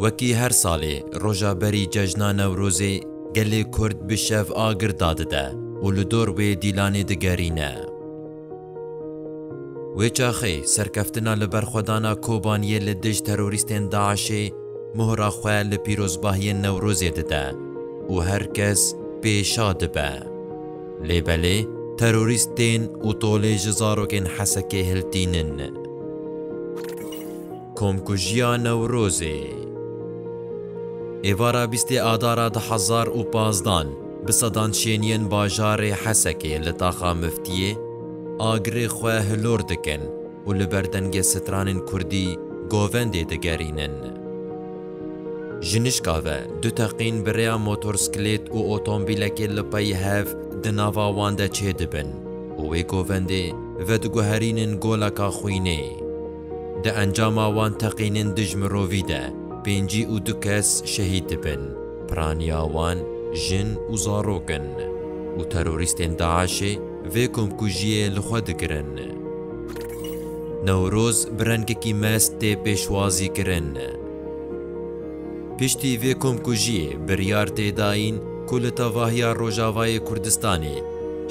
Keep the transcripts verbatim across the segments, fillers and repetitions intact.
Wekî her salê, roja berî cejna Newrozê gelê Kurd bi şev agir dadide û li dor wê dîlanê digerîne. Wê çaxê serkeftina li berxwedana Kobaniyê li dij terorîstên DAIŞê mohra xwe li pîrozbahiyên Newrozê dide û her kes pê şa dibe. Lê belê terorîst tên û tolê ji zarokên Hesekê hiltînin. Komkujiya Newrozê. Êvara bîstê Adara du hezar û pazdan bi sedan şêniyên bajarê Hesekê li taxa Miftiyê agirê xwe hilor dikin û li ber dengê stranên kurdî govendê digerînin. Ji nişka ve du teqîn bi rêya motorsklêt û otomobîlekê li pey hev di nava wan de çêdibin û wê govendê vediguherînin goleka xwînê. Di encama wan teqînin dij mirovî de pêncî û du kes şehîd dibin, piraniya wan jin û zarok in û terorîstên DAIŞê vê komkujiyê li xwe digirin. Newroz bi rengekî mest tê pêşwazî kirin. Piştî vê komkujiyê biryar tê dayîn ku li tevahiya Rojavayê Kurdistanê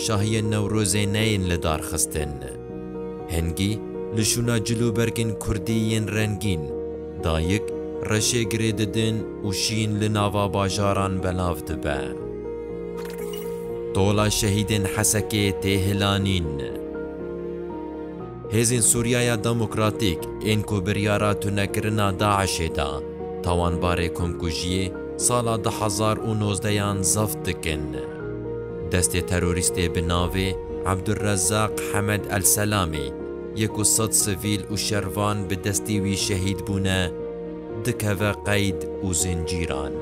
şahiyên Newrozê neyên li dar xistin. Hingî li şûna cilûbergên kurdî yên rengîn, dayik reşê girê didin û şîn li nava bajaran belav dibe. Tola şehîdên Hesekê tê hilanîn. Hêzên Sûriyaya Demokratîk ên ku biryara tunekirina DAIŞê da, tawanbarê komkujiyê sala du hezar û nozdeyan zeft dikin. Destê terorîstê bi navê Abdurrezzaq Hemed El Selamî yê ku sed sivîl û şervan bi destî wî şehîd bûne, dikeve qeyd û zincîran.